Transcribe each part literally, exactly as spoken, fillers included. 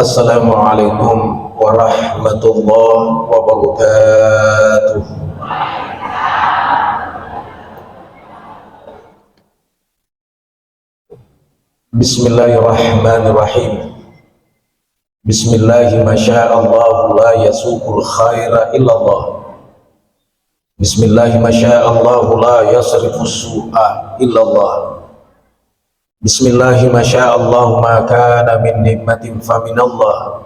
Assalamualaikum warahmatullahi wabarakatuh. Bismillahirrahmanirrahim. Bismillahi masya Allah la yasuqul khaira illallah. Bismillahi masya Allah la yasrifus su'a illallah. Bismillahi masya Allah ma kana min nikmatin faminallah.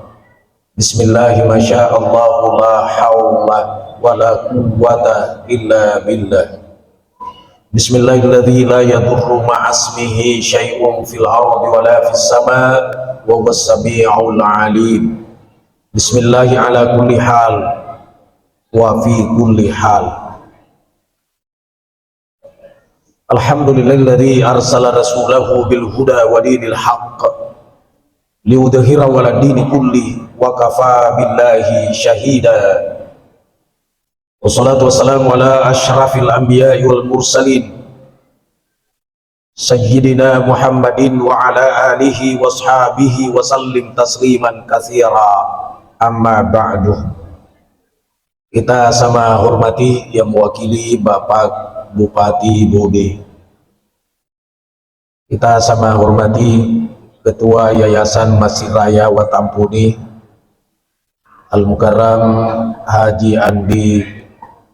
Bismillahi masya Allah la haula wala quwwata illa billah. Bismillahilladzi la yadurru ma'asmihi syai'un fil ardi wala fis sama wa huwas sami'ul alim. Bismillahi ala kulli hal wa fi kulli hal. Alhamdulillahilladzi arsala rasulahu bil huda wa dinil haqq liyudhhirahu ala dini kulli wa kafa billahi syahida. Wassalatu wassalamu ala asyrafil anbiya'i wal mursalin sayyidina Muhammadin wa ala alihi washabihi wa sallim tasliman katsira. Amma ba'du. Kita sama hormati yang mewakili Bapak Bupati Bode. Kita sama hormati Ketua Yayasan Masjid Raya Watampuni, Al Mukarram Haji Andi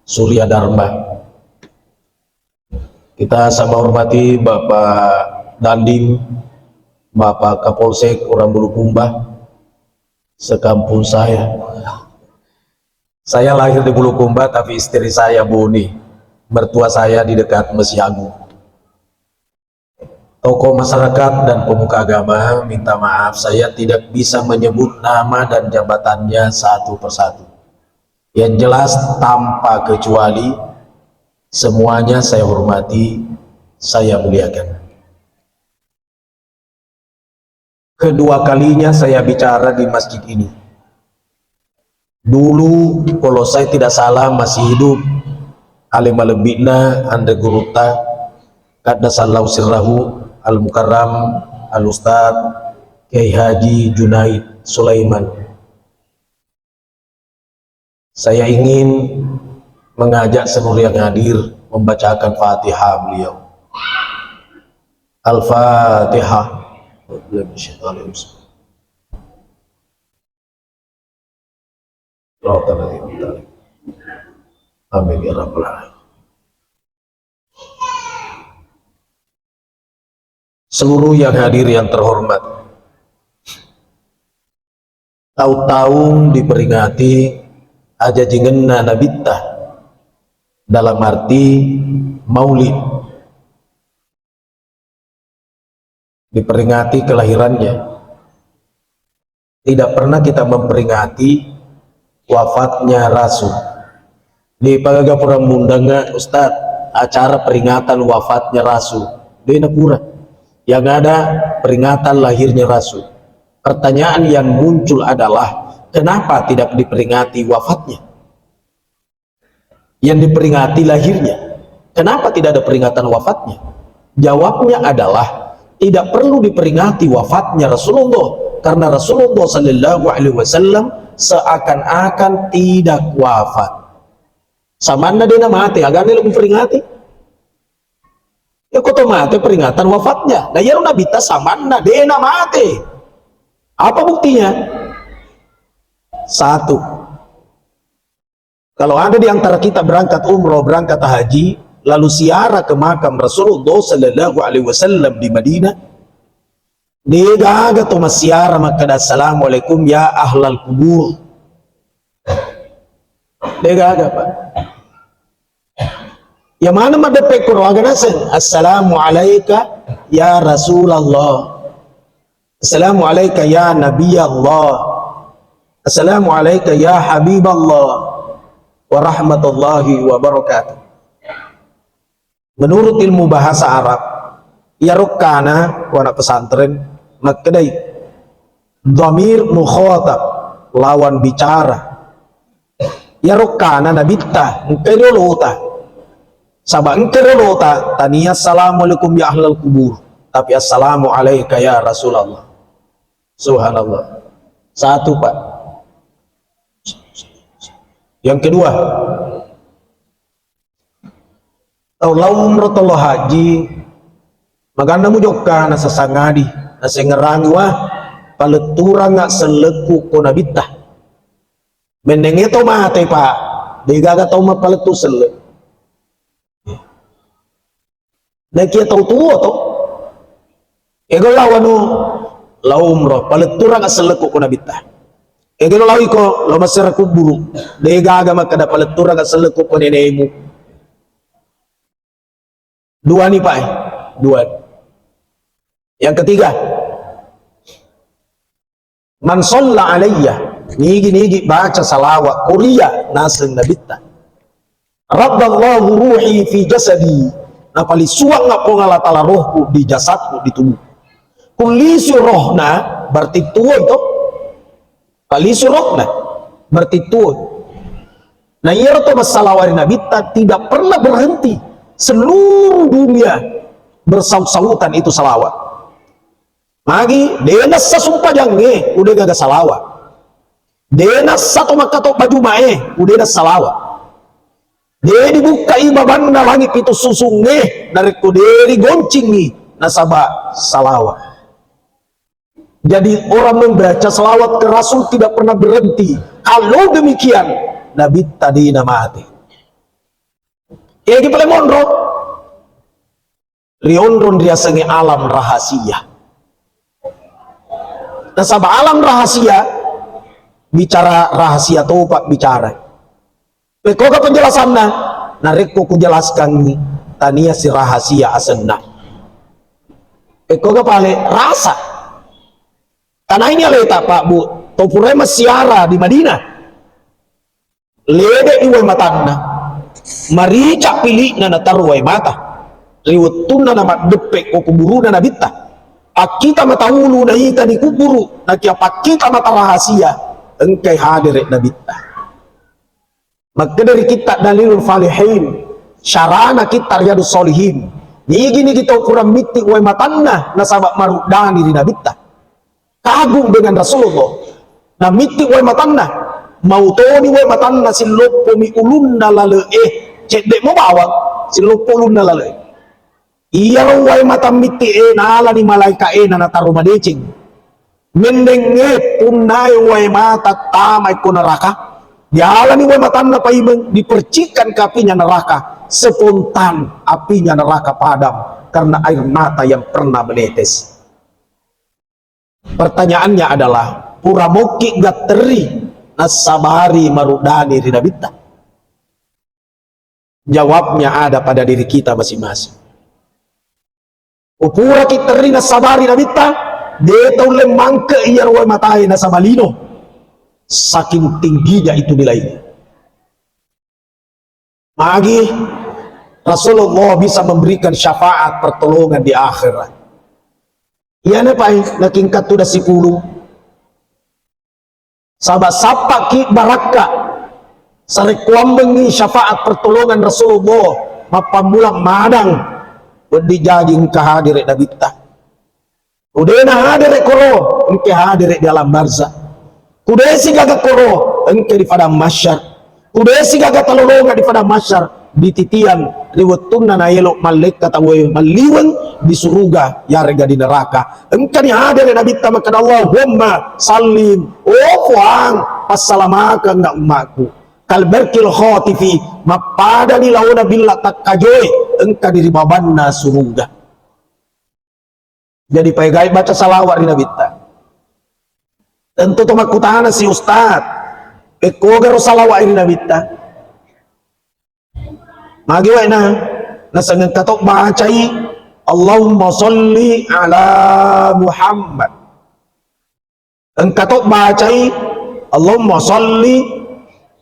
Surya Dharma. Kita sama hormati Bapak Dandim, Bapak Kapolsek orang Bulukumba, sekampung saya. Saya lahir di Bulukumba, tapi istri saya Boni. Mertua saya di dekat Masjid Agung. Tokoh masyarakat dan pemuka agama, minta maaf, saya tidak bisa menyebut nama dan jabatannya satu persatu. Yang jelas, tanpa kecuali, semuanya saya hormati, saya muliakan. Kedua kalinya saya bicara di masjid ini. Dulu, kalau saya tidak salah, masih hidup, ale malebbi'na anre gurutta, qaddasallahu sirrahu, Al Mukarram Al Ustaz Kiai Haji Junaid Sulaiman. Saya ingin mengajak seluruh yang hadir membacakan Fatihah beliau. Al-Fatihah. Amin ya rabbal alamin. Seluruh yang hadir yang terhormat, taung-taung diperingati ajajingenna Nabitta, dalam arti maulid. Diperingati kelahirannya. Tidak pernah kita memperingati wafatnya Rasul. Di pagaga pura mundanga, Ustaz, acara peringatan wafatnya Rasul. De' na pura. Yang ada peringatan lahirnya Rasul. Pertanyaan yang muncul adalah, kenapa tidak diperingati wafatnya? Yang diperingati lahirnya. Kenapa tidak ada peringatan wafatnya? Jawabnya adalah tidak perlu diperingati wafatnya Rasulullah, karena Rasulullah sallallahu alaihi wasallam seakan-akan tidak wafat. Samanna de' na mate, agana lo diperingati? Ya, ko to mate peringatan wafatnya. Nah, iyaro Nabitta samanna de' na mate. Apa buktinya? Satu, kalau ada di antara kita berangkat umroh, berangkat haji, lalu ziarah ke makam Rasulullah sallallahu alaihi wasallam di Madinah, de' gaga to massiara makkeda, "Assalamualaikum ya ahlal kubur." De' gaga, Pak. Ya mana madeppe kuro aga naseng, "Assalamu alaika ya Rasulullah. Assalamu alaika ya Nabi Allah. Assalamu alaika ya Habib Allah. Wa rahmatullahi wa barakatuh." Menurut ilmu bahasa Arab, iyaro kana, ku anak pesantren, makkedai dhamir mukhatab, lawan bicara. Iyaro kana Nabitta, engka riolota. Saba' engka riolota, tania assalamualaikum ya ahlal kubur, tapi assalamu alaika ya Rasulullah. Subhanallah. Satu, Pak. Yang kedua, tau lao umroh, tau lao haji, maganna mujokka nasasangadi, nasengngerangi, wah, paletturanga sellekku ko Nabitta. Mennengnge tau mate, Pak, degaga tau mappalettu selle. Naekia tau tuo to. Ega lao anu, lao umroh, paletturang sellekku ko Nabitta. Ega lao iko, lao massara kuburu. Degaga makkeda paletturang sellekku ko nenemu. Dua ni, Pak, eh. Dua. Yang ketiga, man shalla alayya, nigi-nigi baca salawat kuria naseng Nabitta. Radallahu ruhi fi jasadi, napalisuang Puang Allah Taala rohku di jasadku, di tubuh. Kullisu rohna, berarti tuo itu. Palisu rohna, berarti tuo. Nah, iyaro to massalawa ri Nabitta tidak pernah berhenti. Seluruh dunia bersaut-sautan itu salawat. Magi, de nassa sumpajangnge, ude gaga salawat. De nassa to makkato baju mae, ude nassa salawat. De dibukkai babanna langit pitu susungnge, narekko de rigoncingi, nasaba salawat. Jadi, orang membaca salawat ke Rasul tidak pernah berhenti. Kalau demikian, Nabitta de namate. Egi pale monro, rionrong riasengnge alam rahasia. Nasaba alam rahasia, bicara rahasia topa bicara. Pekkoga penjelasanna, narekko kujelaskangngi, tania si rahasia asenna. Pekkoga pale rasa. Tanaini aleta, Pak, Bu, to purae massiara di Madinah. Lede i wae matanna. Marica pili'na nataro wae mata. Ri wettunna namaddeppe ko kuburuna Nabitta. Pakkita mata ulu naita di kuburu, nakia pakkita mata rahasia, engkai hadere Nabitta. Makkeda ri kitta Dalilul Falihin, syarana kitta Riyadus Solihin, nigi-nigi tau pura mitti wae matanna nasaba maruddani ri Nabitta. Kagum dengan Rasulullah. Namitti wae matanna, mautoni wae matanna silloppomi ulunna lale'e, cedde'mo bawang, silloppo ulunna lale'e. Iyaro wae mata mitti'e nalani malaeka'e nanataro madeceng. Mennengnge punnae wae mata tamai ko neraka, dialani wae matanna paimeng, dipercikkan ke apinya neraka, spontan apinya neraka padam karena air mata yang pernah menetes. Pertanyaannya adalah, pura mokki gatterri nassabari maruddani ri Nabitta? Jawabnya ada pada diri kita masing-masing. Upuraki terri nassabari Nabitta, de taulle mangke iyaro wae matae nasaba lino. Saking tingginya itu nilainya. Magi Rasulullah bisa memberikan syafaat pertolongan di akhirat. Iyana pai nakingkattu da sipulung. Saba sappaki barakka, sarekkuambengngi syafaat pertolongan Rasulullah, mappammula madang, wedding jaji engka hadere Nabitta. Kudena hadere koro, engka hadere di alam barzah. Kudesi gaga koro, engka di padang mahsyar. Kudesi gaga talolonga di padang mahsyar, dititiang ri wettunna naelo mallekka tauwe malliweng di suruga yarega di neraka. Engkani hadere Nabitta makkeda, "Allahumma sallim, oh Puang, passalamakengnga ummakku. Kalbarkil khotifi, mappadani laona billa takkajoe, engkani ri babanna suruga." Jadi paegai baca salawat ri Nabitta. Tentu to makkutana si ustad, pekkogaro salawat ri Nabitta? Magi wae na, naseng engka to bacai, "Allahumma sholli ala Muhammad." Engka to bacai, "Allahumma sholli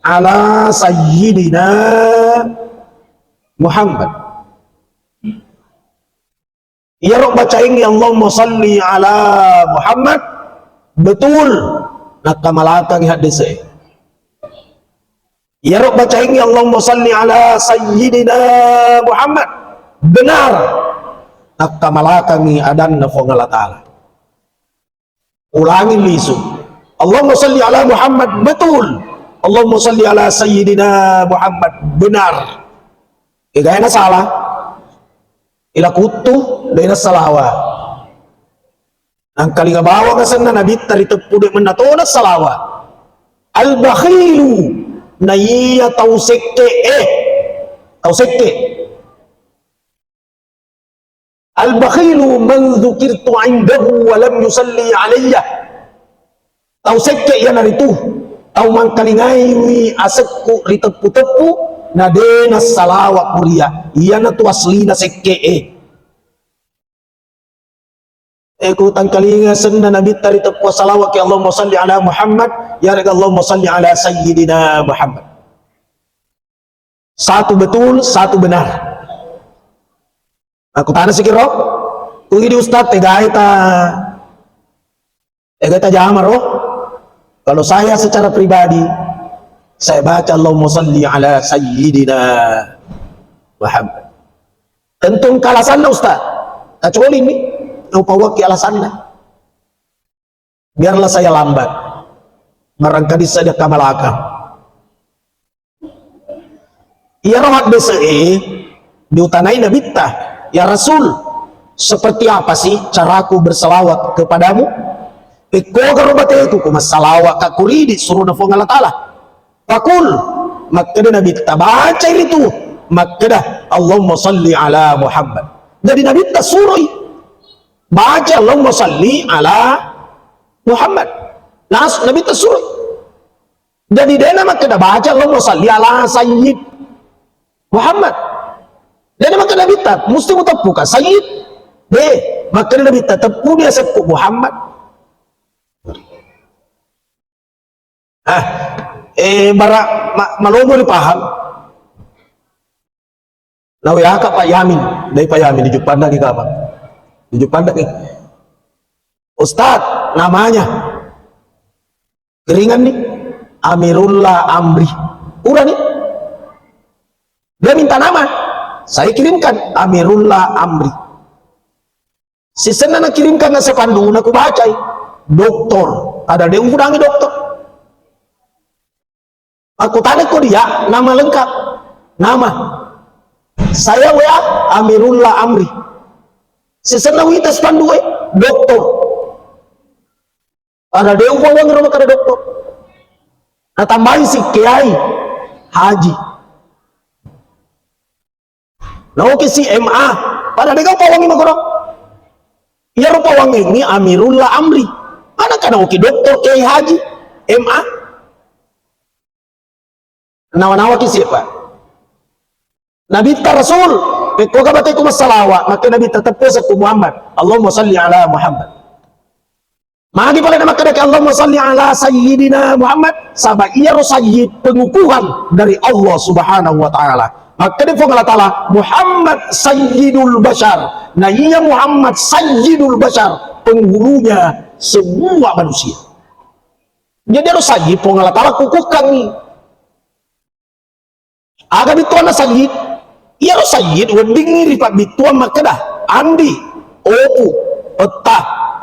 ala Sayyidina Muhammad." Iyaro bacaingngi, "Allahumma shalli ala Muhammad," betul, nakkamalakangngi haddese. Iyaro bacaingngi, "Allahumma shalli ala Sayyidina Muhammad," benar, nakkamalakangngi adanna Puang Allah Ta'ala. Ulangi lisu. Allahumma salli ala Muhammad, betul. Allahumma salli ala Sayyidina Muhammad, benar. Egae na salah. Ila kuttu, de' na salawa. Nangkalinga bawang asenna Nabitta riteppu de' mennatona salawa. Al-bakhilu, na iya tau sekke, eh, tau sekke. Al-bakhilu man dzukirtu indahu wa lam yusalli alayya. Tau sekke iyanaritu, tau mangkalingaiwi asekku riteppu-teppu, na de' nassalawa kuria. Iyanatu aslina sekke e. E, ku tangkalinga asenna Nabitta riteppu salawat ke Allahumma salli ala Muhammad, yarega Allahumma salli ala Sayyidina Muhammad. Satu betul, satu benar. Aku tanya sikiro, ku idi Ustaz, tegai ta, tegai ta jamaro. Kalau saya secara pribadi, saya baca Allahumma salli ala Sayyidina Muhammad. Tentu engka alasanna, Ustaz. Kacolini, upawakki alasanna. Biarlah saya lambat. Barangkali saja kamalaka. Iyaro haddese'e diutanai Nabitta, "Ya Rasul, seperti apa sih caraku berselawat kepadamu? Pekkogaro bateku ku massalawat ka kuridi surona Puang Allah Ta'ala?" Pakul, makkeda Nabitta, bacai ritu, makkeda, "Allahumma salli ala Muhammad." Jadi Nabitta suroi baca, "Allahumma salli ala Muhammad." Langsung Nabitta suroi. Jadi dena makkeda baca, "Allahumma salli ala Sayyid Muhammad." Dena makkeda Nabitta, "Musti muteppuka Sayyid." De, makkeda Nabitta, "Teppuni asekku Muhammad." Ah, eh, bara ma, malomo dipaham. Nawe aka Pak Yamin, dai Pak Yamin, dijuppanna ki kapang. Dijuppanna ki. Ustaz, namanya. Kiringan ni. Amirullah Amri. Pura ni. Dia minta nama. Saya kirimkan Amirullah Amri. Sisenna nakirimkan na sepandu na kubacai, doktor. Pada de ufudangi doktor. Aku tanya ko dia, nama lengkap. Nama. Saya W A Amirullah Amri. Sisenna wita sepandu e, doktor. Pada de ufudangi ro makkeda doktor. Natambahi si Kiai Haji. Naoki si M A, pada dega upawangi magoro. Iyaro pawangi ni Amirullah Amri. Mana kana oki doktor Kiai Haji, M A. Nawa-nawa ki siapa? Nabitta Rasul, pekkoga bateku massalawa, makke Nabitta teppu sekku Muhammad. Allahumma salli ala Muhammad. Magi pale na makkedaki Allahumma salli ala sayyidina Muhammad, saba iyaro sayyid pengukuhan dari Allah Subhanahu wa Ta'ala. Makkeda Puang Allah Ta'ala, Muhammad sayyidul bashar. Na iya Muhammad sayyidul bashar, penghulunya semua manusia. Jadi ero sayyid Puang Allah Ta'ala kukuhkangngi. Aga bittuanna sayyid? Iyaro sayyid weddingngi ripabbittuang makkeda, Andi, Opu, Etta,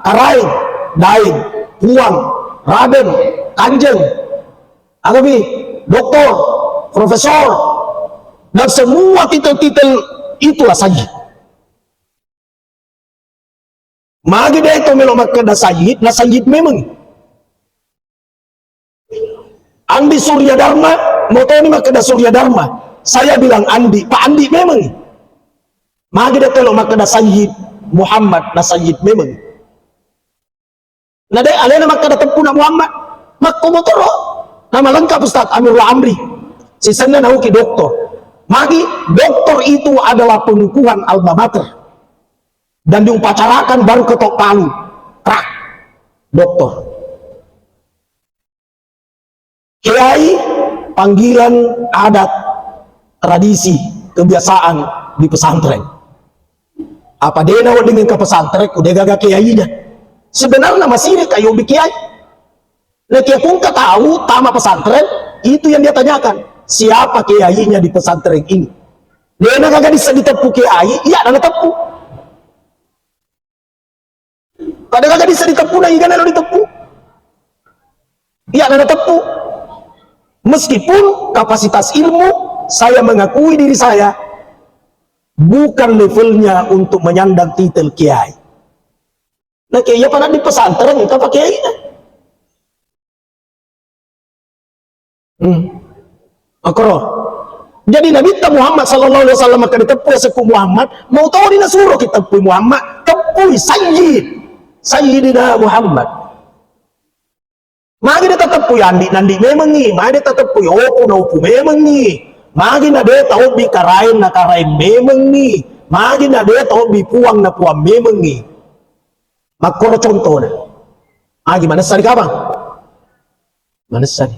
Karaeng, Daeng, Puang, Raden, Kanjeng, agapi, Doktor, Profesor, dan semua titel-titel itulah sayyid. Magi de to melo makkeda sayyid, na sayyid memeng. Andi Surya Dharma, motoni makkeda Surya Dharma. Saya bilang Andi, Pak Andi memeng. Magi de to melo makkeda sayyid Muhammad, na sayyid memeng. Na de alena makkeda teppuna Muhammad. Makko motoro. Nama lengkap Ustaz Amirul Amri. Sisenna nauki doktor. Magi doktor itu adalah pengukuhan alma mater. Dan diupacarakan baru ketok palu. Prak. Doktor. Kiai, panggilan adat, tradisi, kebiasaan di pesantren. Apa dena wedding ke pesantren, udah gaga kiainya. Sebenarnya masih ada kayu di kiai. Nah, kiai pun tahu, tama pesantren, itu yang dia tanyakan. Siapa kiainya di pesantren ini? Dena gaga bisa diteppu kiai, iya, dana teppu. Pada gaga bisa diteppu, na igana lo diteppu. Iya, nana teppu. Meskipun kapasitas ilmu, saya mengakui diri saya bukan levelnya untuk menyandang titel kiai. Nah, kiai apa nanti pesantren, kita pakai ini. Hmm. Makoro. Jadi Nabitta Muhammad sallallahu alaihi wasallam makkeda teppui asekku Muhammad, mau toni nasuro kita teppui Muhammad, teppui Sayyid. Sayyidina Muhammad. Magi de tateppui andi nandi memengi, magi de tateppui opu na opu memengi, magi na de taobbi karaeng na karaeng memengi, magi na de taobbi puang na puang memengi. Makkoro contona. Magi manessa ri kapang? Manessa ri.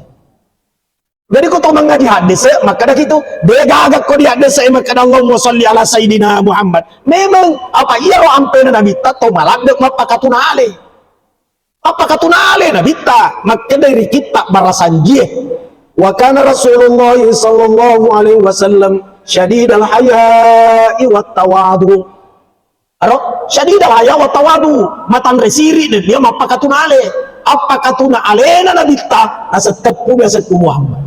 Jadi ko to mangaji hadis, makkeda kitu, de gaga ko di hadis e makkeda Allahumma salli ala sayyidina Muhammad. Memang apa iyaro ampena Nabitta to maladde mappakatuna ale. Mappakatuna ale Nabitta, makkeda ri kitta barasanjie. Wa kana Rasulullah sallallahu alaihi wasallam syadidal haya'i wat tawadu. Aro, syadidal haya wa tawadu, matanre siri nennia mappakatuna ale. Appakatuna alena Nabitta, nasetteppu biasa ku Muhammad.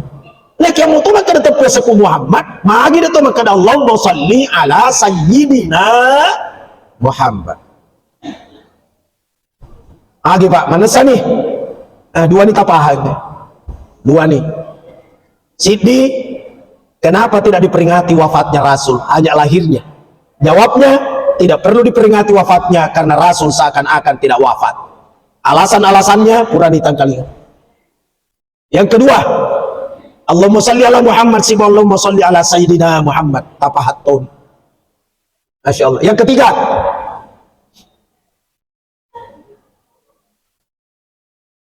Nakiamu tu makkeda teppu biasa ku Muhammad, magi de to makkeda Allahumma salli ala sayyidina Muhammad. Agi, Pak, manessa ni? Eh, dua ni tapahang. Dua ni. Siddi, kenapa tidak diperingati wafatnya Rasul, hanya lahirnya? Jawabnya, tidak perlu diperingati wafatnya karena Rasul seakan-akan tidak wafat. Alasan-alasannya pura ditangkali. Yang kedua, Allahumma salli ala Muhammad siba Allahumma salli ala Sayyidina Muhammad. Tapahattun. Masya Allah. Yang ketiga,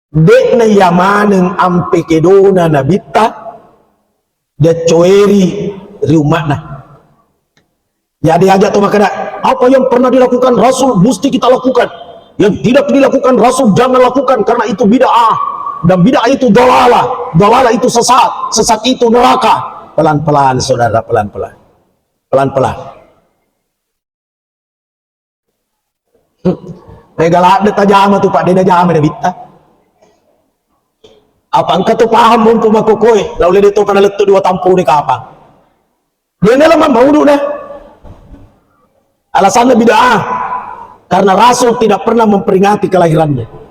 de'na iya maneng ampe kedona Nabitta diaccoeri ri umma'na. Jadi aja to makkeda, apa yang pernah dilakukan Rasul mesti kita lakukan. Yang tidak dilakukan Rasul jangan lakukan karena itu bid'ah. Dan bid'ah itu dalalah. Dalalah itu sesat. Sesat itu neraka. Pelan-pelan saudara, pelan-pelan. Pelan-pelan. Mega ladde tajama tu, Pak, de najama Nabitta. Apa engka tu paham mumpu makkokoe, laule de to kana lettu dua tampu de kapang. Dia nela mammaudu na. Alasannya bid'ah. Karena Rasul tidak pernah memperingati kelahirannya.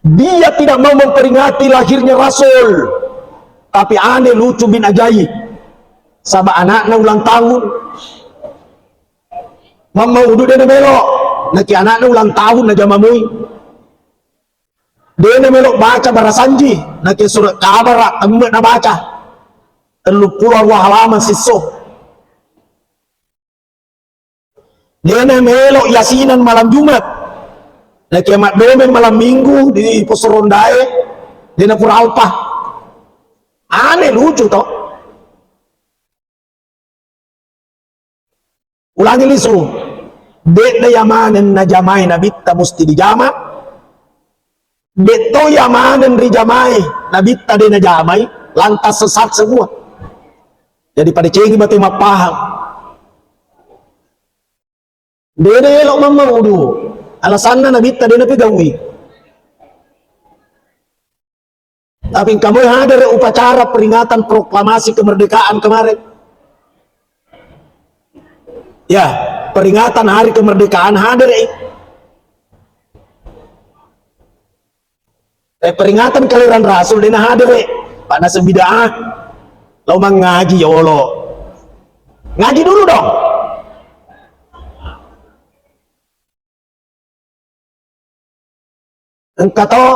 Dia tidak mau memperingati lahirnya Rasul. Tapi aneh, lucu, bin ajaib. Saba anakna ulang tahun. Mammaudu de namelo, naki anakna ulang tahun najama mui. De namelo baca barasanji, naki surat kabara temme nabaca. Telluppulo arua halaman sisso. De namelo yasinan malam Jumat. Naki maddomeng malam Minggu di pos rondae, de napura alpa. Aneh, lucu to. Ulangi lisu, de'na iya maneng najamai Nabitta musti dijama, de to iya maneng rijamai Nabitta de najamai, lantas sesat semua. Jadi pada cengi mate mappahang. De naelo mammaudu, alasanna Nabitta de napegaui. Tapi engka moi hadere upacara peringatan proklamasi kemerdekaan kemarin. Ya, peringatan hari kemerdekaan hadere. Eh, peringatan kelahiran Rasul de nahadere. Pak, naseng bid'ah. Lo mangaji yolo. Ngaji dulu dong. Engka to,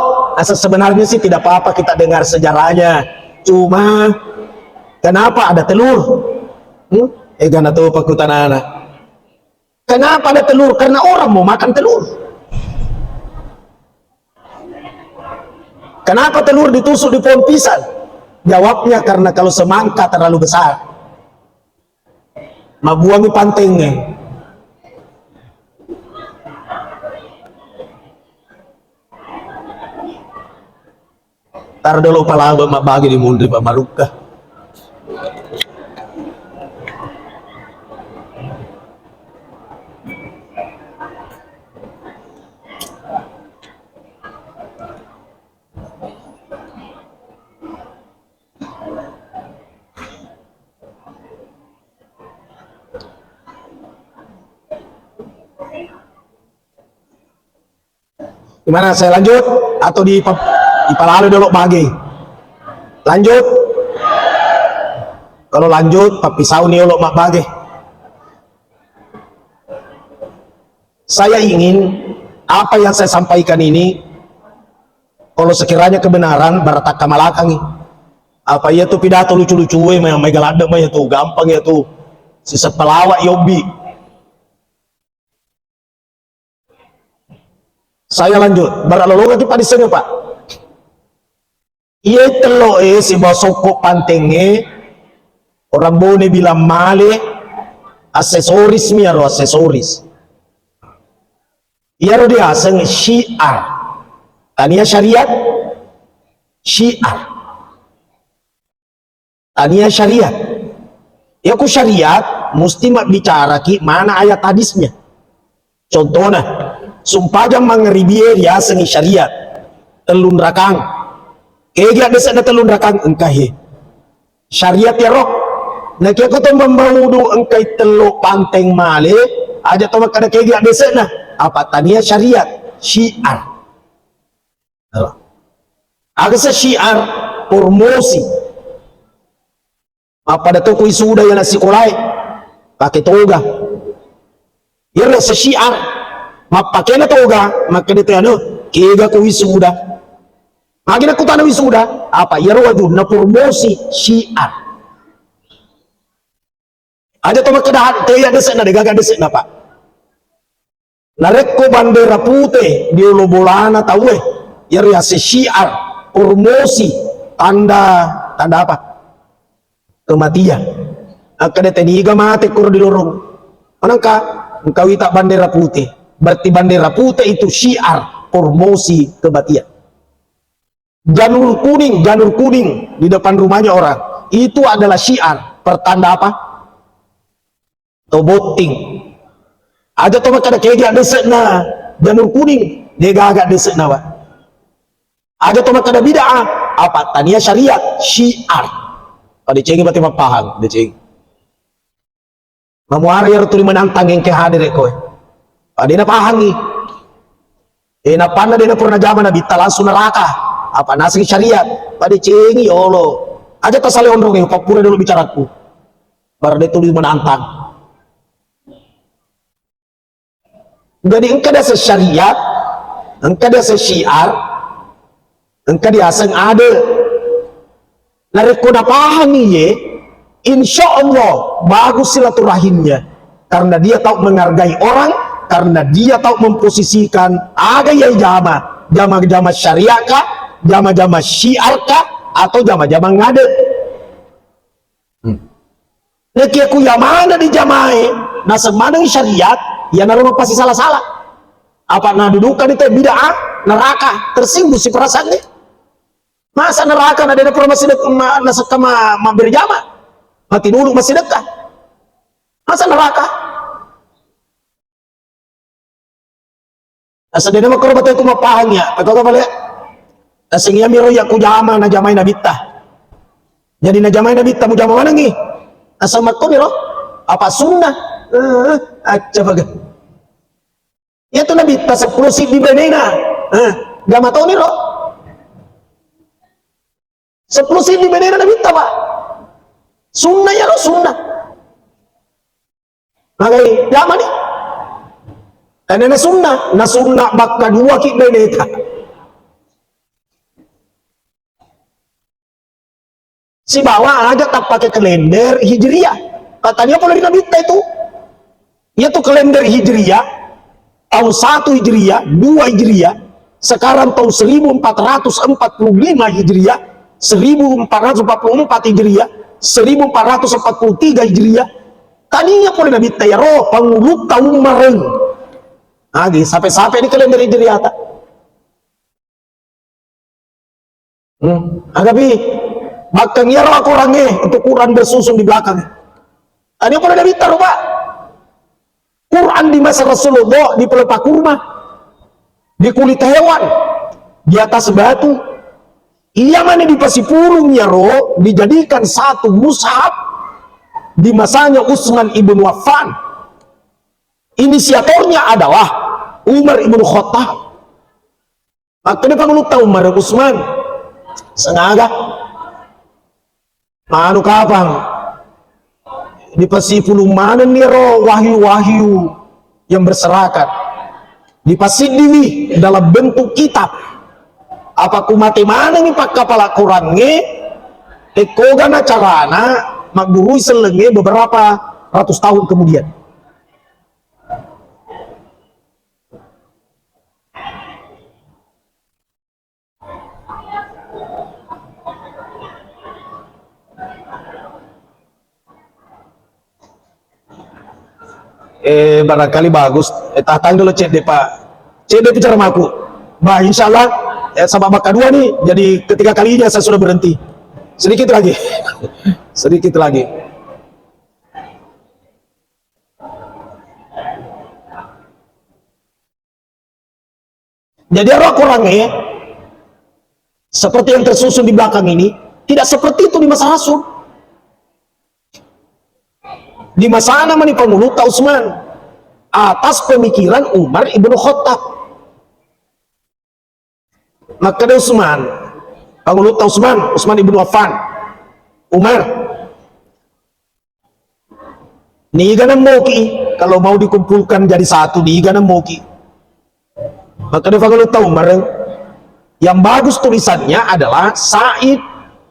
asal sebenarnya sih tidak apa-apa kita dengar sejarahnya. Cuma, kenapa ada telur? Hmm? Egana to pakutanana. Kenapa ada telur? Karena orang mau makan telur. Kenapa telur ditusuk di pohon pisang? Jawabnya karena kalau semangka terlalu besar. Mabuangi pantengnge. Taro dolo palabeng mabbagi di munri pamarukka. Gimana, saya lanjut atau di, dipalalo dulu bage? Lanjut. Kalau lanjut, pappisauni dulu mabbage. Saya ingin apa yang saya sampaikan ini, kalau sekiranya kebenaran, baratakka malakangi. Apa iya tu pidato lucu-lucu, eh, mai, mai galadde mai tu, gampang ya tu. Siseppa lawa yobbi. Saya lanjut. Bara lolongaki padissengnge, Pak. Iye tello e sibawa sokko pantengnge, orang Bone bilang male, aksesoris mi aro aksesoris. Iyaro diaseng syiar. Tania syariat, syiar. Tania syariat. Iya ku syariat, musti mabbicaraki mana ayat hadisnya. Contohna, sumpajang mangaribie riasengngi syariat. Tellung rakang. Kegi addese'na tellung rakang? Engka he. Syariat yaro. Nakiya ko to mambaudu engkai tello panteng male, aja to makkeda kegi addese'na. Apa tania syariat, syiar. Aga se syiar? Promosi. Mappada to ku wisuda yana sikolae, pake toga. Iyaro se syiar. Mappakena toga, makkeda te anu, kega ku wisuda. Magi nakutana wisuda, apa iyaro wajunna promosi syiar. Aja to makkeda tega dese'na, degaga dese'na, Pak. Narekko bandera pute di olo bolana tauwe, iyaro yaseng syiar, promosi, tanda, tanda apa? Kematian. Akkeda teniga mate koro di lorong. Manengka, engka wita bandera pute. Berarti bandera pute itu syiar, promosi kematian. Janur kuning, janur kuning di depan rumahnya orang. Itu adalah syiar, pertanda apa? To botting. Aja to makkeda kegi addese'na janur kuning, degaga addese'na, Pak. Aja to makkeda bid'ah, apa tania syariat, syiar. Padecengi bate mappahang, deceng. Mamuara iyaro tuli menantang engke hadir koe. Ade napahangi. Eh, napanna de napura najama nabitta langsung neraka. Apa naseng syariat? Padecengi yolo. Aja tasale onrong e, pappura dulu bicaraku. Bara de tuli menantang. Jadi engka diaseng syariat, engka diaseng syiar, engka diaseng ade. Narekko napahangi ye, insya Allah bagus silaturahimnya. Karena dia tahu menghargai orang, karena dia tahu memposisikan aga iya jama, jama-jama syariat kah, jama-jama syiar kah, atau jama-jama ngade. Hmm. Nakiya ku yamana dijamae, naseng maneng syariat, iyanaro mapasisala-sala. Apa nadudukan itu bid'ah, neraka, tersinggung si perasaannya. Masa neraka na dena pura masih dek-, ma-, nasekka ma-, mabbere jama? Mati dulu masih dekat. Masa neraka? Asa dena makkoro bateku mappahangi ya. Pekko pale. Aseng iya miro iya kujama najamai nabitta. Jadi najamai nabitta mujama manengi. Asa makko miro. Apa sunnah? Eh, acca baga. Iya tu nabitta seppulo siddi benena. Eh, jama toni ro. Seppulo siddi benena nabitta, Pak. Sunnah ya ro sunnah. Magai, jamani. Tanana sunnah, na sunnah bakka dua ki beneta. Sibawa aja tappake kalender Hijriah. Katanya pole ri nabitta itu. Iya tu kalender Hijriah, tahun satu Hijriah, dua Hijriah, sekarang tahun seribu empat ratus empat puluh lima Hijriah, seribu empat ratus empat puluh empat Hijriah, seribu empat ratus empat puluh tiga Hijriah. Tania pole nabitta iyaro pangulutta ummareng. Agi, sape-sape di kalender Hijriah ta. Hmm. Agapi, bahkan iyaro akorangnge untuk Quran bersusun di belakang. Tania pole nabitta ro, Pak. Quran di masa Rasulullah di pelepah kurma, di kulit hewan, di atas batu. Iya mani dipasipulung iyaro dijadikan satu mushaf di masanya Utsman ibnu Affan. Inisiatornya adalah Umar ibnu Khattab. Makkeda Pangulutta Umar, Usman, sengaga. Manu kapang dipasipulung manenni ro wahyu-wahyu yang berserakan. Dipasiddiwi dalam bentuk kitab. Apa ku mate manengi pakkapala Korangnge, tekkogana carana maggurui sellengnge beberapa ratus tahun kemudian. Eh, barangkali bagus. Eh, tahan dulu, cedde, Pak. Cedde bicara maku. Bah, insya Allah, eh, sama Maka dua nih, jadi ketiga kalinya saya sudah berhenti. Sedikit lagi. Sedikit lagi. Jadi, aro Korangnge seperti yang tersusun di belakang ini, tidak seperti itu di masa Rasul. Di masana mani Pangulutta Utsman, atas pemikiran Umar ibnu Khattab. Makkeda Utsman, Pangulutta Utsman, Utsman ibnu Affan, Umar, niga nemmoki, kalau mau dikumpulkan jadi satu, niga nemmoki? Makkeda Pangulutta Umar, yang bagus tulisannya adalah Said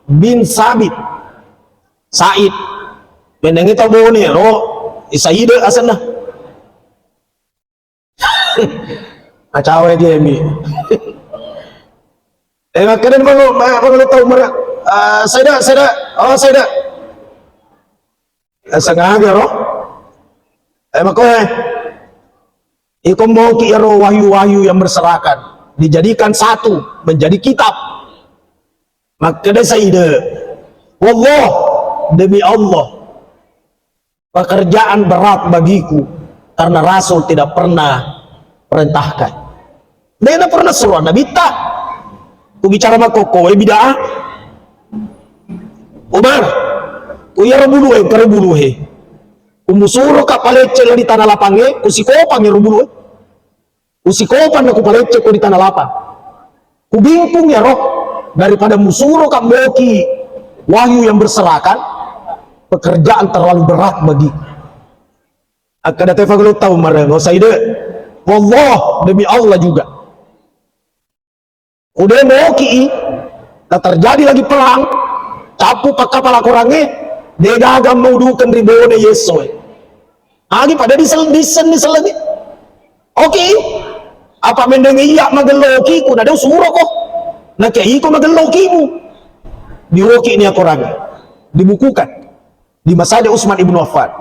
bin Sabit. Said. Menengi tau Bone ro, Said asenna. Acawe jemi. Eh, makkeda Pangulu-, ma-, Pangulutta Umar, ah, Saida, Saida, oh, Saida. Eh, sengaja ro. Eh, makoe. Iko moki ero wahyu-wahyu yang berserakan, dijadikan satu, menjadi kitab. Makkeda Saida, wallah, demi Allah, pekerjaan berat bagiku karena Rasul tidak pernah perintahkan. Dena pernah suruh Nabitta. Ku bicara makokko, eh, bid'ah. Umar, ku iya ro bulu, eh, kare bulu, eh. Ku musuro ka palecce di tanah lapang, eh, ku sikopang, eh, ro bulu, eh. Ku sikopang na ku palecce ko di tanah lapang. Ku bingkung ya roh, daripada musuro ka moki wahyu yang berserakan, pekerjaan terlalu berat bagi. Akkeda tefa gelo tau marengo, Saide, wallah, demi Allah juga. Udah moki, na terjadi lagi perang, cappu pakkapala korangnge, de gaga mau dukeng ri Bone yesso. Agi pada disel-, disen, diselengi. Oke. Apa mendeng iya magelloki ku, nade usuro ko. Nake iko magellokimu. Diwoki ni akorang. Dibukukan. Di masanya Utsman ibnu Affan.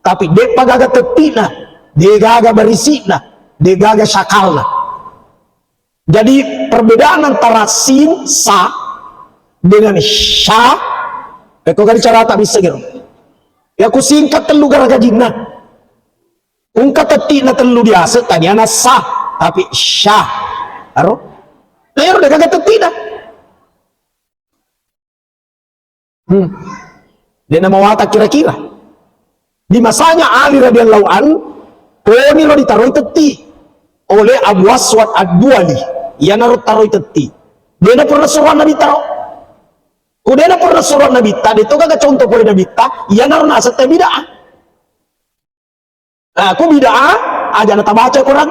Tapi de pa gaga tettina, de gaga barisina, de gaga syakalna. Jadi, perbedaan antara sin, sa, dengan sya, eko kan carata bisa gitu. Ya, ku singkat tellu garagajinna. Engka tetti'na tellu diaseng, taniana sa, tapi sya. Aro? Nah, ero de gaga tetti'na. Hmm. De namawata kira-kira. Di masanya Ali radhiyallahu an, koni lo ditaroi tetti oleh Abu Aswad Ad-Duali. Iyanaro taroi tetti. De na pernah suruh Nabi taro. Ku de na pernah suruh Nabi ta, de to gaga contoh pole Nabi ta, iyanaro naseng te bid'ah. Nah, ku bid'ah, aja na tabaca Quran.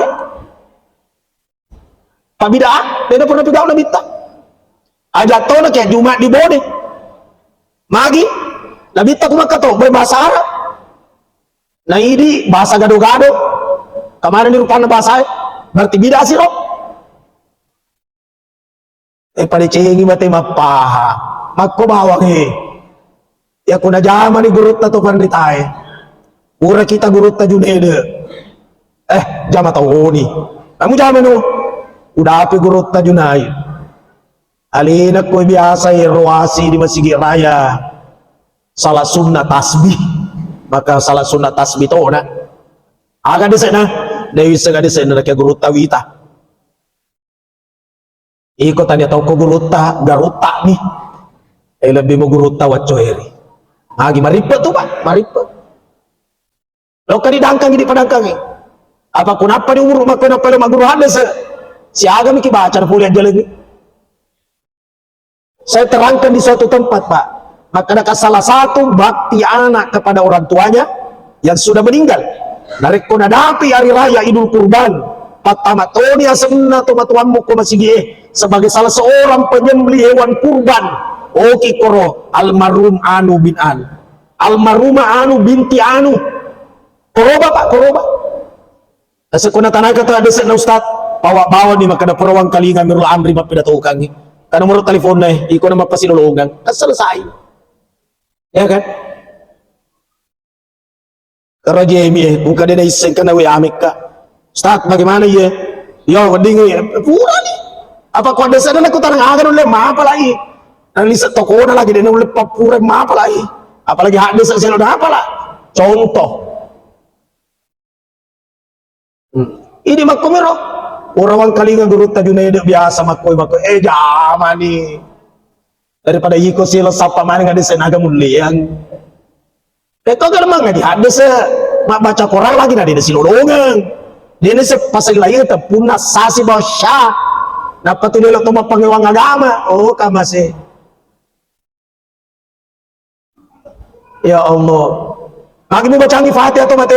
Pa bid'ah, de na pernah pigau Nabi ta. Aja to na ke Jumat di Bone. Magi, Nabi ta ku Makkah to, bahasa Arab. Nah, ini bahasa gado-gado. Kemarin di rupana bahasa, berarti bid'ah siro. Eh, padecengi mate mappaha. Makko bawang, eh. Ya, kuna jamani gurutta to panritae. Pura kita gurutta Junede. Eh, jama tauni. Kamu jamanu. Udapi gurutta Junai. Alena ko biasa eroasi di Masigi Raya. Salah sunna tasbih. Maka salah sunna tasbih tona. Aga desena. Dewi sega desena ke gurutta wita. Iko tania tau ko gurutta, garutta mi. Eh, lebbi mo gurutta waccoeri. Magi marippe tu, Pak, marippe. Loka didangkangi, dipadangkangi. Apa kunappa di umur makko nappa lo maguru hadese. Siaga miki baca pole ajjalengngi. Saya terangkan di suatu tempat, Pak. Maka ada salah satu bakti anak kepada orang tuanya yang sudah meninggal. Narekko nadapi hari raya Idul Kurban, pattama toni asenna tomatoammu ko masigie sebagai salah seorang penyembelih hewan kurban. Oki koro almarhum anu bin anu. Almarhumah anu binti anu. Koroba, Pak, koroba. Nasekko natanai kata dese'na Ustaz, pawa bawani makkeda pura wangkalinga miro la amri mappidatokangngi. Ka nomoro telefonna e, iko na mappasilolongang. Kan selesai. Ya kan? Karo Jemi, eh, buka de naisseng kana W A mekka. Ustaz, bagaimana ye? Yo, wedding ye. Purani. Apa ko dese'na ku tarang aga nulle mapalai. Nang lise tokona lagi de nulle pappura mapalai. Apalagi hadde selo dapala. Contoh. Hmm. Idi makkomiro. Ora wangkalinga gurutta Junaidi biasa makkoi, makkoi, eh, jamani. Daripada iko silo sappa maneng ade senaga mulleang. Pekko garmang di hadde se mabbaca Quran lagi na de silolongeng. Dene se pasal lain tepunna sasi basya. Nappa tu delo to mappangewang agama. Oh, kamase. Ya Allah. Magi mubacangi Fatihah to mate?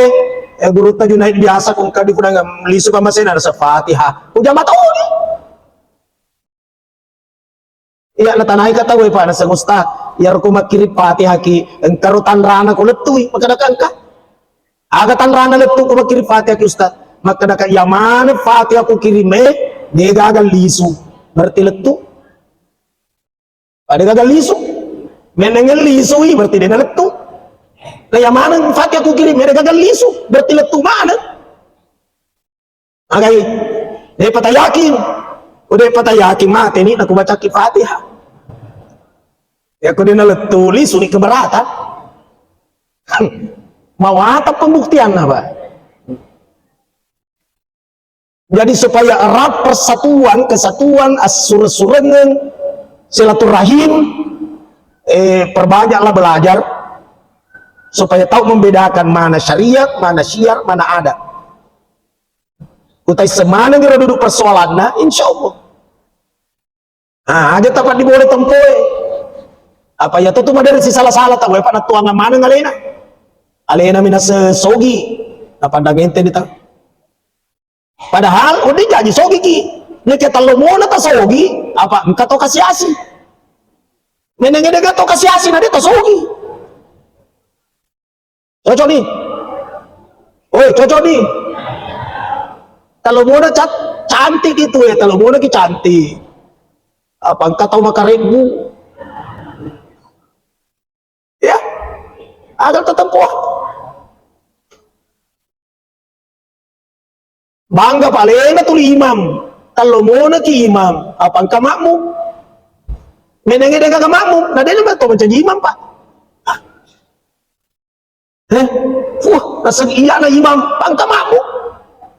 Eh, gurutta Junaid biasa ko engka dipudang lisu pamasena rasa Fatihah. Ujama tauni. Iya, natanai ka tau e, Pak, naseng Ustaz. Iyaro ko makkiri Fatihah ki, engka ro tanrana ko lettui, makkadaka engka. Aga tanrana lettu ko makkiri Fatihah ki, Ustaz? Makkadaka iya maneng Fatihah ku kirim e, de gaga lisu. Berarti lettu. Pada gagal lisu. Menengel lisu i berarti dena lettu. Kaya maneng Fatihah ku kirim, meda gagal lisu, berarti lettu maneng. Agai, de pata yakin. Udah pata yakin mate ni naku bacaki Fatihah. Ya ko dena lettu lisu ni keberatan. Mawata pembuktian apa? Jadi, supaya erat persatuan, kesatuan, assure-surengeng, silaturahim, eh, perbanyaklah belajar supaya tahu membedakan mana syariat, mana syiar, mana adat. Utai semaneng ro duduk persoalanna, insya Allah. Ah, aja tapat di bole tempoe. Apa ya tu maderi si salah-salah tau, apa natuang maneng alena. Alena mina se-, sogi. Napandang ente di tau. Padahal udah janji sogi ki. Neke tallo mona ta sogi, apa engka to kasi-asi. Menenge dega to kasi-asi na de ta sogi. Cocok nih. Oi, cocok nih. Kalau mona cat-, cantik itu ya, kalau mona ki cantik. Apa engka tau makarebbu? Ya. Agar tetap kuat. Bangga palena tuli imam. Kalau mona ki imam, apa engka makmum? Menenge dega makmum, na dena to mencaji imam, Pak. Eh? Wah, naseng iyana imam, pangka makmum.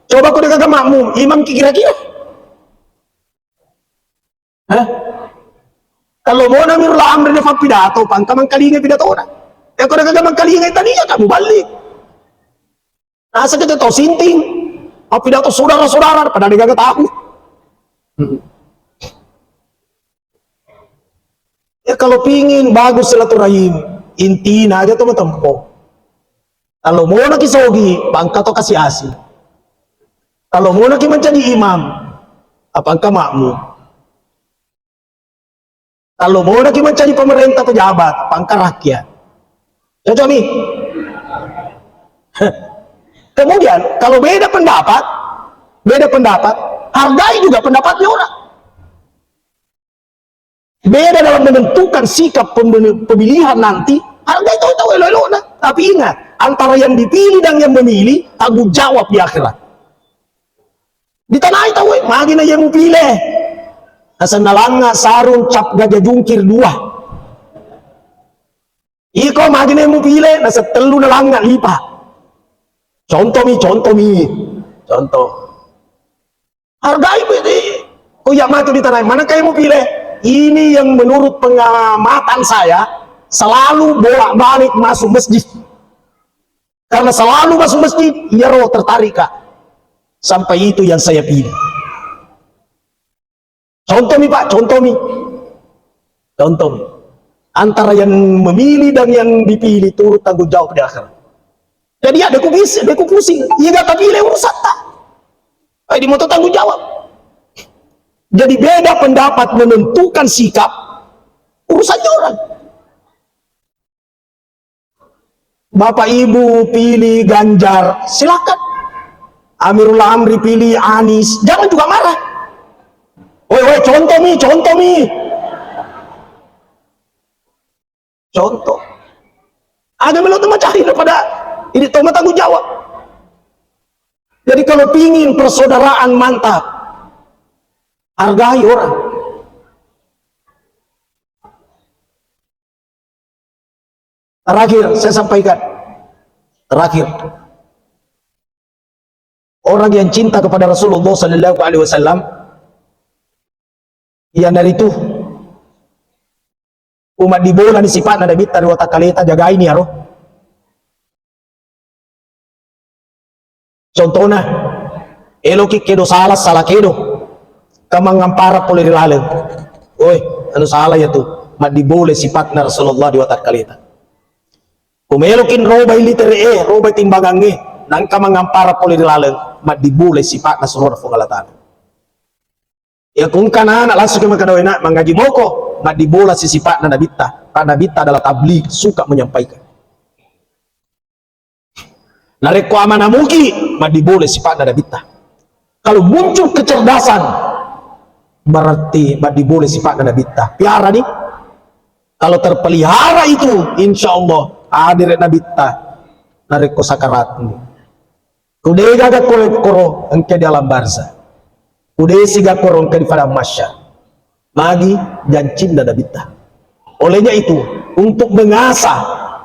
Coba ko degaga makmum, imam ki kira-kira. Eh? Kalau mona miro la amri na pappidato, pangka mangkalinga pidatona. Eh, ko degaga mangkalinga tania kamu balik. Naseng kita tau sinting. Pappidato saudara-saudara, pada degaga tahu. Ya, kalau pingin bagus silaturahim, intina aja to matempo. Kalau mona ki sogi, pangka to kasi-asi. Kalau mona ki menjadi imam, apa engka makmum. Kalau mona ki menjadi pemerintah pejabat, pangka rakyat. Cocok nih? Kemudian, kalau beda pendapat, beda pendapat, hargai juga pendapatnya orang. Beda dalam menentukan sikap pembe-, pemilihan nanti, hargai tau-tau elo-elona. Tapi ingat, antara yang dipilih dan yang memilih, tanggung jawab di akhirat. Ditanai tau, eh, magi na iya mupile. Naseng nalanga sarung cap gajah jungkir dua. Iko magi na iya mupile, naseng tellu nalanga lipa. Contoh mi, contoh mi. Contoh. Hargai, eh, ko iya matu ditanai, mana kayak mupile? Ini yang menurut pengamatan saya selalu bolak-balik masuk masjid. Karena selalu masuk masjid, iya ro tertarik, Kak. Sampai itu yang saya pilih. Contoh mi, Pak, contoh mi. Contoh mi. Antara yang memilih dan yang dipilih, turut tanggung jawab di akhirat. Jadi, ya, deku bis-, deku pusing. Iya, gak tapi le urusan tak. Eh, di motor tanggung jawab. Jadi, beda pendapat menentukan sikap urusannya orang. Bapak Ibu pilih Ganjar, silakan. Amirul Amri pilih Anies, jangan juga marah. Woi, woi, contoh mi, contoh mi. Contoh. Aga melo tu macari daripada ini toma tanggung jawab. Jadi kalau pingin persaudaraan mantap, hargai orang. Terakhir, saya sampaikan. Terakhir. Orang yang cinta kepada Rasulullah sallallahu alaihi wasallam, iyanaritu umat dibolani sipa'na Nabitta ri watakkaleta, jagaini aro. Contohna, eloki kedo salah, salah kedo. Kamangngampara pole ri laleng. Oi, anu salah ya tu. Maddibole sipatna Rasulullah di watakkaleta. Kumelokin robai litere e, robai timbangangnge, nangka mangampara pole ri laleng, maddibole sipatna surona Puang Allah Ta'ala. Ya kungka anak langsung ke maka dawena mangaji moko, maddibola si sipatna Nabitta. Karena Nabitta adalah tabligh, suka menyampaikan. Narekko amanah muki, maddibole sipatna Nabitta. Kalau muncul kecerdasan, berarti maddibole sipatna Nabitta. Piara di. Kalau terpelihara itu, insya Allah hadir Nabitta. Narekko sakarat. Kudega ga koro, koro engka di alam barzah. Kudesi ga koro engka di padang mahsyar. Magi jancinna Nabitta. Olehnya itu, untuk mengasah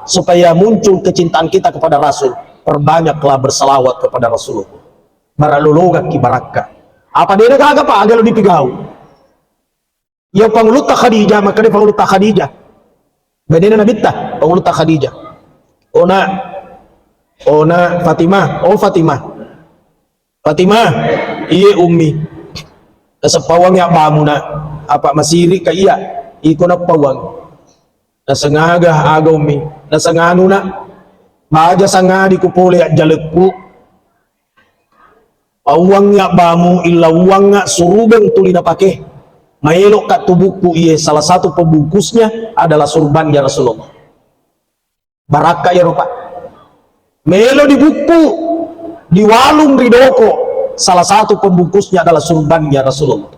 supaya muncul kecintaan kita kepada Rasul, perbanyaklah berselawat kepada Rasulullah. Baralologakki barakka. Apa dena gaga pa aga lo dipigau. Iya Pangulutta Khadijah, makkeda Pangulutta Khadijah. Benena Nabitta, Pangulutta Khadijah. Ona, ona Fatimah, oh Fatimah. Fatimah, iye ummi. Naseppawang ya bamu nak, apa masiri ka iya, iko nappawang. Nasengaga aga ummi, nasenganu nak. Baja sangadi ku pole ajjalekku. Pauangnga bamu, illa uangnga surubeng tuli napake. Maelokka tu bukku iye, salah satu pembungkusnya adalah surbannya Rasulullah. Barakka iyaro, Pak. Melo di bukku, di walung, ri doko, salah satu pembungkusnya adalah surbannya Rasulullah.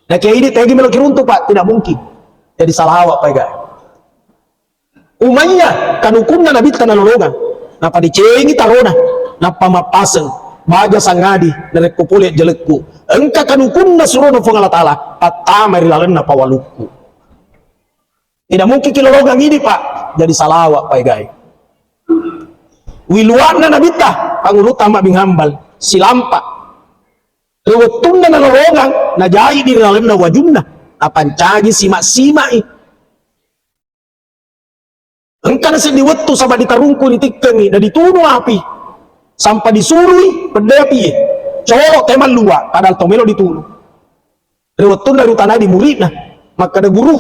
Nakia idi tegi melo kiruntu, Pak, tidak mungkin. Jadi salawat, Pak, ga. Umayya kanukunna Nabitta nalolongang. Napa dicengi tarona. Nappa mappaseng. Baja sangadi narekko pole jalekku. Engka kanukunna surona Puang Allah Ta'ala. Pattama ri lalenna pawalukku. Tidak mungkin kilolongang idi, Pak. Jadi salawat, Pak, gai. Wiluanna Nabitta, Pangulutta Ahmad bin Hambal. Silampa. Ri wettunna nalolongang, najai di lalenna wajunna, napancaji sima-simai. Engka naseddi wettu saba ditarungku, ditikkengi, na ditunu api, sampa disurui pedde api, colo te mallua, padahal to melo ditunu. Ri wettunna riutanai di muridna, makkeda, "Guru,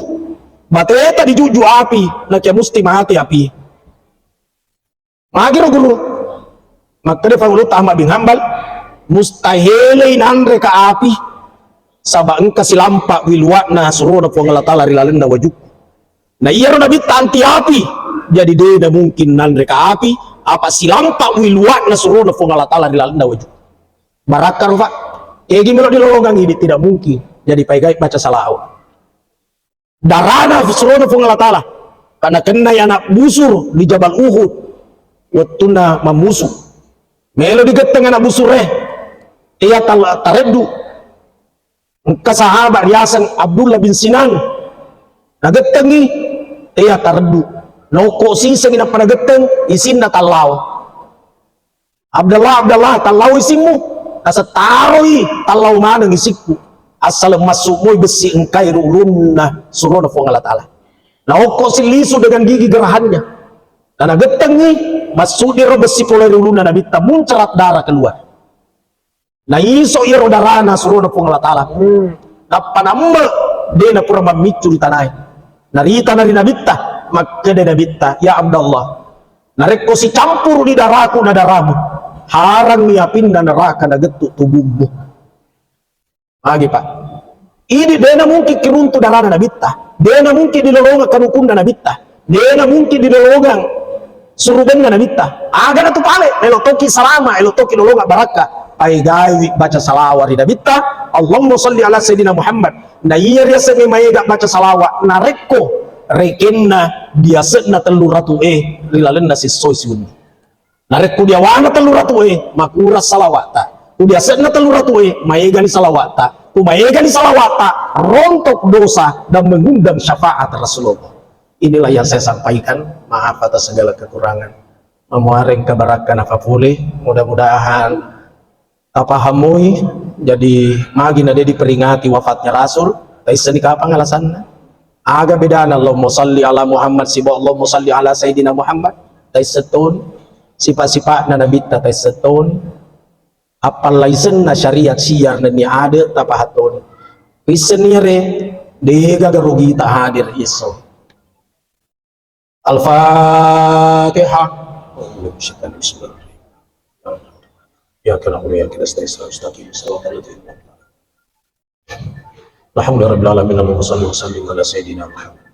bateta dijuju api, nakia musti mate api." Magiro guru? Makkeda Pangulutta Ahmad bin Hambal, mustahilei nanre ka api, saba engka silampa wiluatna surona Puang Allah Ta'ala ri lalenna waju. Na iyaro Nabitta anti api, jadi de na mungkin nanre ka api, apa silampa wiluatna surona Puang Allah Ta'ala ri lalenna waju. Barakka ro, Pak. Egi melo dilolongang idi, tidak mungkin. Jadi paegai baca salawat. Darana surona Puang Allah Ta'ala. Karena kennai anak busur di Jabal Uhud. Wettunna mammusu. Melo digetteng anak busur e. Iya tal-, tareddu. Engka sahabat riaseng Abdullah bin Sinan. Nagettengi. Iya tareddu. Nokko sisengi nappa nagetteng. Isinna tallau. Abdallah, Abdallah, tallau isimmu. Nasettaroi tallau maneng isikku. Assaleng massumoi bessi engkai ri ulunna surona Puang Allah Ta'ala. Naokko sillisu dengan gigi gerahannya. Nanagettengi, massudiro bessi pole ri ulunna Nabitta, muncarat darah keluar. Naiso iyaro darana surona Puang Allah Ta'ala. Hmm. Nappa nambe, de napura mammiccu ri tanae. Naritana ri Nabitta, makkeda Nabitta, "Ya Abdallah, narekko sicampuru di daraku na daramu, harangmi apinna neraka nagettu tubummu." Magi, Pak? Ini dena mungkin kiruntu darana Nabitta, dena mungkin dilolongang kanukunna Nabitta, dena mungkin dilolongang surubenna Nabitta. Aga na tu pale, elo toki salama, elo toki lolongang barakka. Paegaiwi baca salawa ri Nabitta, Allahumma salli ala Sayyidina Muhammad. Na iya riaseng maega baca salawa, narekko rekenna diase'na tellu ratu e ri lalenna sissoi siwenni. Narekko diawana tellu ratu e, makurang salawa'ta. Ku diase'na tellu ratu e, maegani salawa'ta. Ku maegani salawa'ta, rontok dosa dan mengundang syafaat Rasulullah. Inilah yang saya sampaikan. Maaf atas segala kekurangan. Mamuareng kabarakka napapole. Mudah-mudahan tapahammoi, jadi magi na de diperingati wafatnya Rasul, taisseni kapang alasanna. Aga bedana Allahumma salli ala Muhammad sibawa Allahumma salli ala Sayyidina Muhammad, taissettoni. Sifat-sifatna Nabitta taissettoni. Appallaisenna syariat syiar nennia ade tapahattoni. Isseni re, degaga rugita hadir iso. Al-Fatihah. Bismillahirrahmanirrahim. Ya kana ya kita stay stay stay. Alhamdulillahirabbil alamin, Allahumma shalli wa sallim ala sayyidina Muhammad.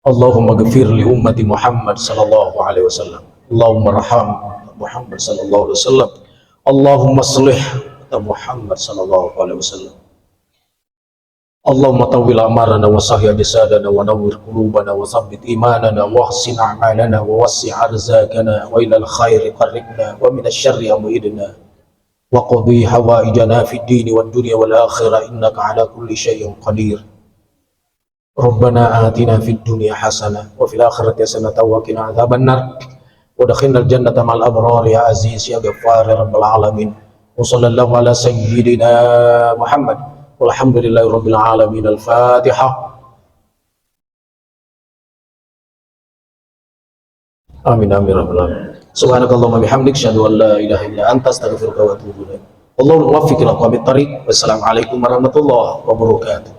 Allahumma ghfir li ummati Muhammad sallallahu alaihi wasallam. Allahumma raham Muhammad sallallahu alaihi wasallam. Allahumma aslih Muhammad sallallahu alaihi wasallam. اللهم طول أعمارنا وصحح أجسادنا ونور قلوبنا وثبت إيماننا وأحسن أعمالنا ووسع أرزاقنا وإلى الخير قربنا ومن الشر أبعدنا واقض حوائجنا في الدين والدنيا والآخرة إنك على كل شيء قدير. ربنا آتنا في الدنيا حسنة وفي الآخرة حسنة وقنا عذاب النار. وأدخلنا الجنة مع الأبرار يا عزيز يا غفار يا رب العالمين. وصلى الله على سيدنا محمد. والحمد لله رب العالمين. الفاتحة. آمين، آمين يا رب العالمين. سبحانك اللهم وبحمدك، أشهد أن لا إله إلا أنت، أستغفرك وأتوب إليك. والله الموفق إلى أقوم الطريق. والسلام عليكم ورحمة الله وبركاته.